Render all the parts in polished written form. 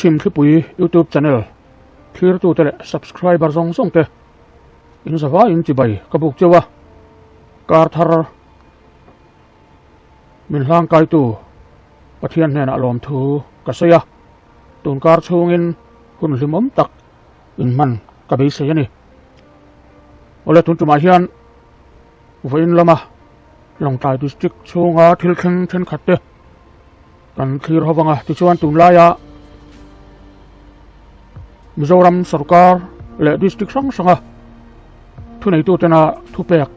Chhimthlipui YouTube channel thlirtute leh subscriber zawng zawng te in zavai in chibai ka buk cheu a, kar thar min hlangkaitu Pathian hnenah lawmthu ka sawi a, tun kar chhungin hun hlimawm tak in hman ka beisei a ni. Awle tun tumah hian vawiin lama Lawngtlai District chhunga thil thleng thenkhat te kan thlir ho vang a, tichuan tunlaia Mizoram sorkar leh district hrang hranga thuneitutena thupek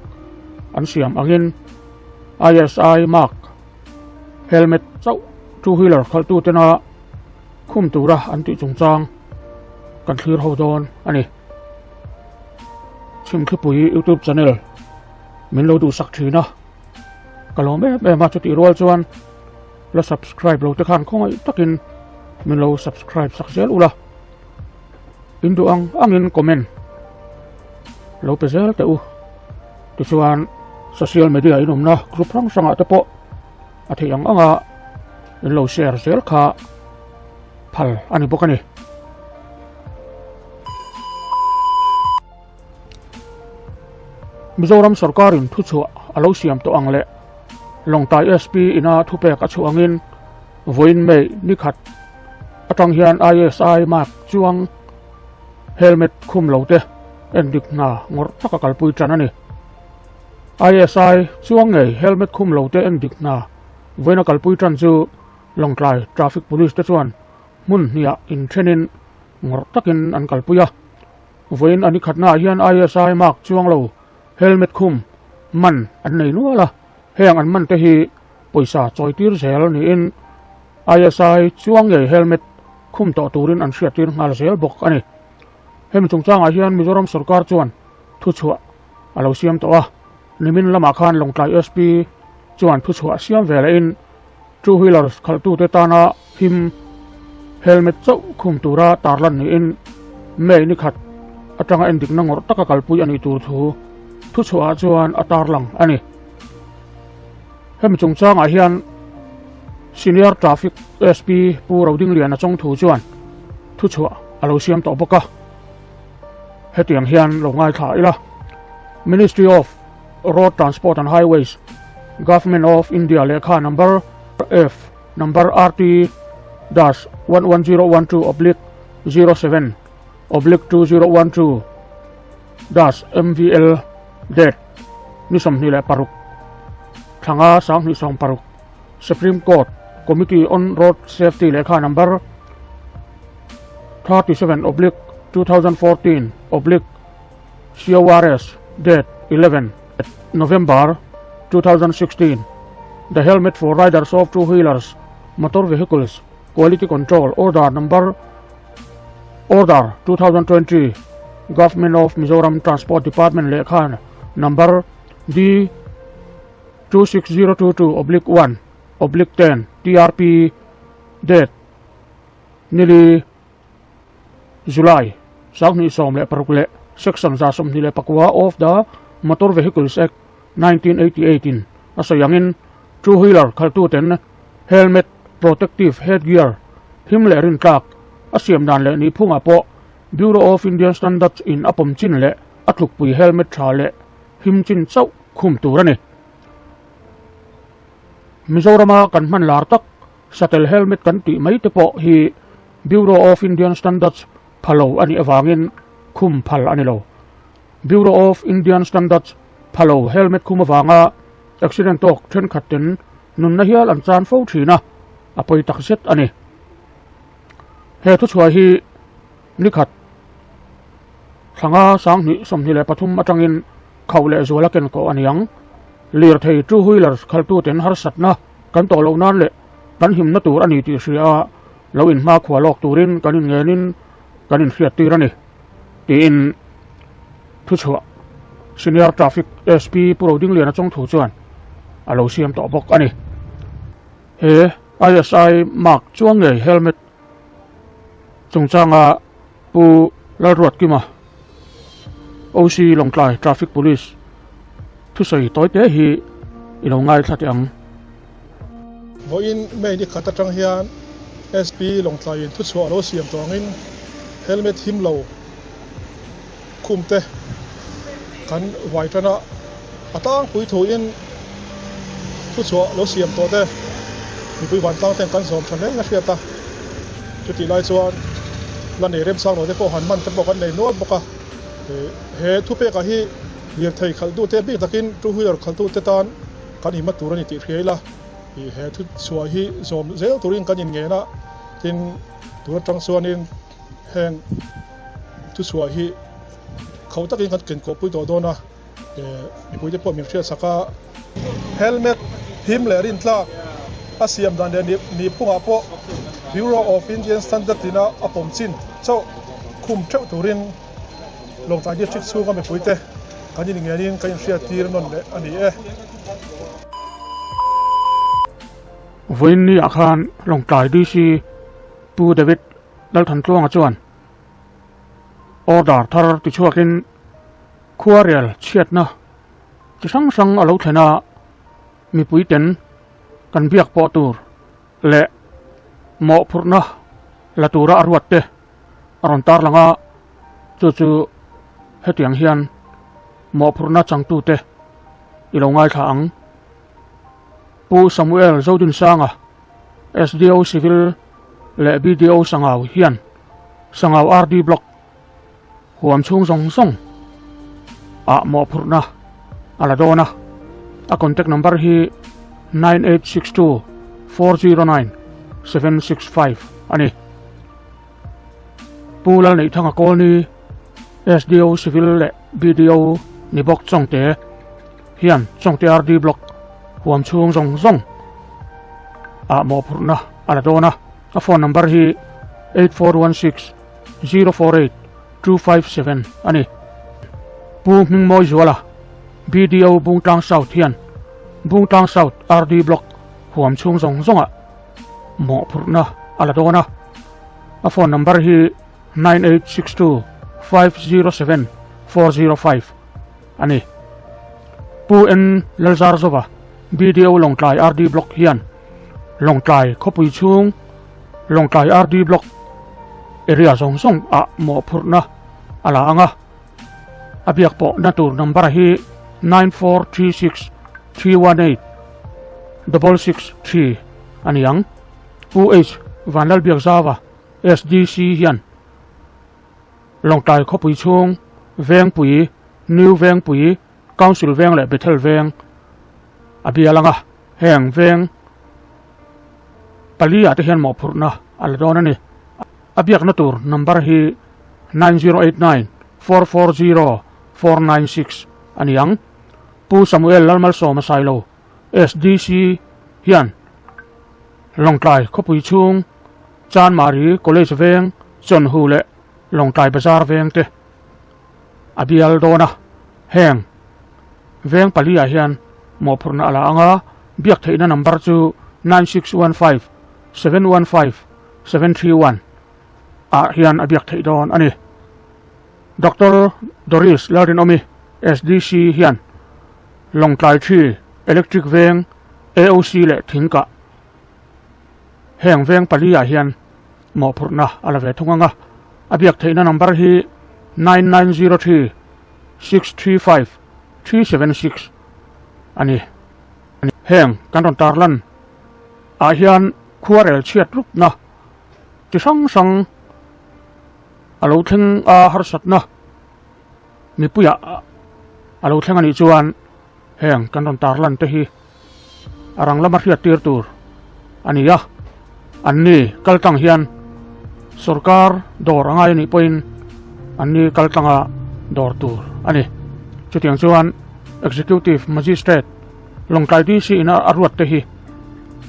an siam angin ISI mark helmet chauh two wheeler khalhtutena khum tura an tih chungchang kan thlir ho dawn a ni. Chhimthlipui YouTube channel min lo duhsak thin a, ka lawm em em a, chutih rual chuan la subscribe lo te khan khawngaih takin min lo subscribe sak zel ula, in duh ang angin comment lo pe zel teh u. Tichuan social media in awmna group hrang hrangah te pawh a theih ang anga in lo share zel kha phal a ni bawk a ni. Mizoram sorkarin thuchhuah a lo siam tawh ang leh Lawngtlai SP ina thupek a chhuah angin vawiin May ni khat atang hian ISI mark chuang helmet khum lo te endik hna ngawrh taka kalpui tan a ni. ISI chuang ngei helmet khum lo te endik hna vawiin a kalpui tan chu Lawngtlai Traffic Police te chuan hmun hniah inthenin ngawrh takin an kalpui a. Vawiin a ni khatnaah hian ISI mark chuang lo helmet khum man an nei nual a, heng an man te hi pawisa chawi tir zel niin ISI chuang ngei helmet khum tawh turin an hriattir nghal zel bawk a ni. Hemi chungchangah hian Mizoram sorkar chuan thuchhuah a lo siam tawh a, nimin lamah khan Lawngtlai SP chuan thuchhuah siam ve lehin two wheelers khalhtute tana him helmet chauh khum tura tarlan niin May ni khat atanga endikna ngawrh taka kalpui a nih tur thu thuchhuahah chuan a tarlang a ni. Hemi chungchangah hian Senior Traffic SP Pu Rodingliana Chawngthu chuan thuchhuah a lo siam tawh bawk a. Hetiang hian lo ngaithla ila, Ministry of Road Transport and Highways, Government of India lehkha number F number RT dash 11012 oblique 07 oblique 2012 dash MVL date ni 26 thlanga 2026 Supreme Court Committee on Road Safety lehkha number 37 oblique 2014 oblique CORS date 11 November 2016 The helmet for riders of two wheelers motor vehicles quality control order number order 2020 Government of Mizoram Transport Department lehkha number D 26022 oblique 1 oblique 10 TRP date nili July 2016 leh Section 124 of the Motor Vehicles Act 1988 in a sawi angin two wheeler khaltuten helmet, protective headgear, him leh rintlak a siam dan leh nihphungah pawh Bureau of Indian Standards in a pawm chin leh a tlukpui helmet tha leh him chin chauh khum tur a ni. Mizorama kan hman lar tak satel helmet kan tih mai te pawh hi Bureau of Indian Standards phalo a nih avangin khum phal a ni lo. Bureau of Indian Standards phalo helmet khum avanga accident tawk thenkhat ten nunna hial an chan fo thin a, a pawi tak zet a ni. He thuchhuah hi nikhat thlanga 2023 atangin khauh leh zuala ken kawh a ni ang. Lirthei two wheelers khaltuten harsatna kan tawh loh nan leh kan himna tur a ni tih hria a, lo inhmakhua lawk turin kan inngenin kan inhriat tir a ni, tiin thuchhuah Senior Traffic SP Pu Rodingliana Chawngthu chuan a lo siam tawh bawk a ni. He ISI mark chuang ngei helmet chungchanga Pu Lalruatkima, OC Lawngtlai Traffic Police thusawi tawi te hi i lo ngaithla teh ang. Vawiin May ni khat atang hian. SP Lawngtlaiin thuchhuah a lo siam tawh angin helmet him lo khum te kan vai tan a, a tlangpui thuin thuchhuah lo siam tawh te mipui vantlang ten kan zawm tha hle in a hriat a, chutih lai chuan la nei remchang lo te pawh han man te pawh kan nei nual bawk a, he thupekah hi lirthei khalhtute bik takin two wheeler khalhtute tan kan inhma tur a ni tih hria ila. Ih he thu chhuah hi zawm zel turin kan inngen a, tin tun atang chuanin heng thu chhuah hi khauh takin kan kenkawhpui tawh dawn a, eh mipuite pawh min hriatsak a. Helmet him leh rintlak a siam dan leh nihphungah pawh Bureau of Indian Standard tina a pawm chin chauh khum theuh turin Lawngtlai District chhunga mipuite kan inngenin kan inhriattir nawn leh a ni e. Vawiin ni ah khan Lawngtlai DC Pu David Lalthantluanga chuan order thar tichhuakin khuarel chhiatna chi hrang hrang a lo thlen a, mipui ten kan biak pawh tur leh mawhphurhna la tura a ruat te a rawn tarlang a, chu chu hetiang hian mawhphurhna changtute i lo ngaithla ang. Pu Samuel Zodinsanga, SDO Civil leh BDO Sangau hian Sangau RD Block huam chhung zawng zawng ah mawhphurhna a la dawn a, a contact number hi 9862 409 765 a ni. Pu Lalneihthanga Kawlni, SDO Civil leh BDO ni bawk Chawngte hian Chawngte RD Block huam chhung zawng zawng ah mawhphurhna a la dawn a, a phone number hi 8416 048 257 a ni. Pu Hmingmawi Zuala, BDO Bungtlang South hian Bungtlang South RD Block huam chhung zawng zawngah mawhphurhna a la dawn a, a phone number hi 9862 507 405 a ni. Pu N Lalzarzova, BDO Lawngtlai RD Block hian Lawngtlai khawpui chhung Lawngtlai RD Block area zawng zawng ah mawhphurhna a la ang a, a biak pawhna tur number hi 9436 318 663 a ni ang. Pu H Vanlalbiakzauva, SDC hian Lawngtlai khawpui chhung Vengpui, New Vengpui, Council Veng leh Bethel Veng a bial ang a, heng veng pali ah te hian mawhphurhna a la dawn a ni. A biakna tur number hi 9089 440 496 a ni ang. Pu Samuel Lalmalsawma Sailo, SDC hian Lawngtlai khawpui chhung Chanmari College veng, Chawnhu leh Lawngtlai Bazar veng te a bial dawn a, heng veng paliah hian mawhphurhna a la ang a, biak theihna number chu 9615 715 731 ah hian a biak theih dawn a ni. Doctor Doris Lalrinawmi, SDC hian Lawngtlai Thi, Electric Veng, AOC leh Thingkah heng veng paliah hian mawhphurhna a la ve thung ang a, a biak theihna number hi 9903 635 376 a ni. Heng kan rawn tarlan ah hian khuarel chhiat rupna chi hrang hrang a lo thleng a, harsatna mipuiah a lo thleng a nih chuan heng kan rawn tarlan te hi a rang lama hriat tir tur a ni a, an ni kal tlang hian sorkar dawr a ngai a nih pawhin an ni kal tlanga dawr tur a ni. Chutiang chuan Executive Magistrate Lawngtlai DC ina a ruat te hi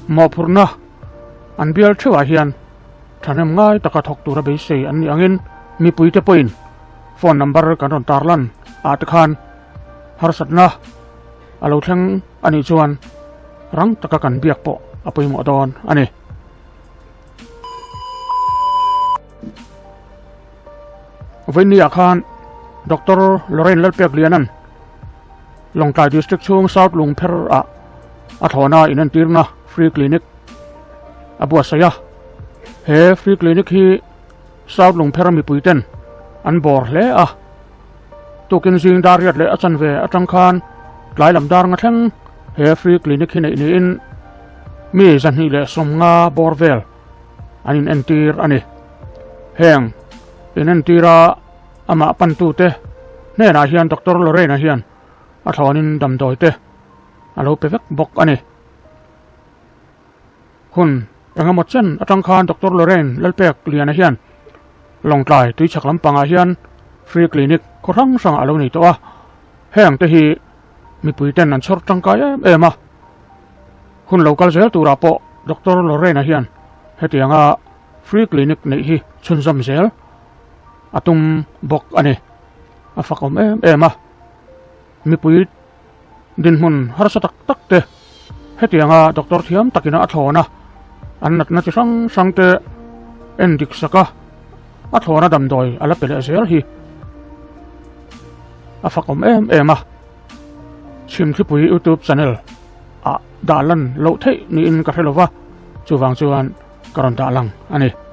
mawhphurhna an bial theuhah hian thahnem ngai taka thawk tura beisei an nih angin mipuite pawhin phone number kan rawn tarlan ah te khan harsatna a lo thleng a nih chuan rang taka kan biak pawh a pawimawh dawn a ni. Vawinia khan Doctor Lorraine Lalpeklianan Lawngtlai District chhung South Lungpher ah a thlawna inentirna Free Clinic a buatsaih a. He free clinic hi South Lungphera mipui ten an bawr hle a. Tukin zing dar riat leh a chanve atang khan tlai lam dar nga thleng he free clinic hi neih niin mi 250 bawr vel an in entir a ni. Heng in entira amah pantute hnenah hian Doctor Lorraine-a hian a thlawnin damdawi te a lo pe vek bawk a ni. Hun engemaw chen atang khan Doctor Lorraine Lalpek Liana hian Lawngtlai tuichhak lampangah hian free clinic khaw hrang hrangah a lo nei tawh a, heng te hi mipui ten an chhawr tangkai em em a. Hun lo kal zel turah pawh Doctor Lorraine-a hian hetianga free clinic neih hi chhunzawm zel a tum bawk a ni. A fakawm em em a, mipui Dinhmun harsa tak tak te hetianga doctor thiam takina a thlawn a, an natna chi hrang hrang te en dik sak a, a thlawna damdawi a la pe leh zel hi a fakawm em em a. Chhimthlipui YouTube channel ah dah lan loh theih niin ka hre lo va, chuvang chuan ka rawn dah lang a ni.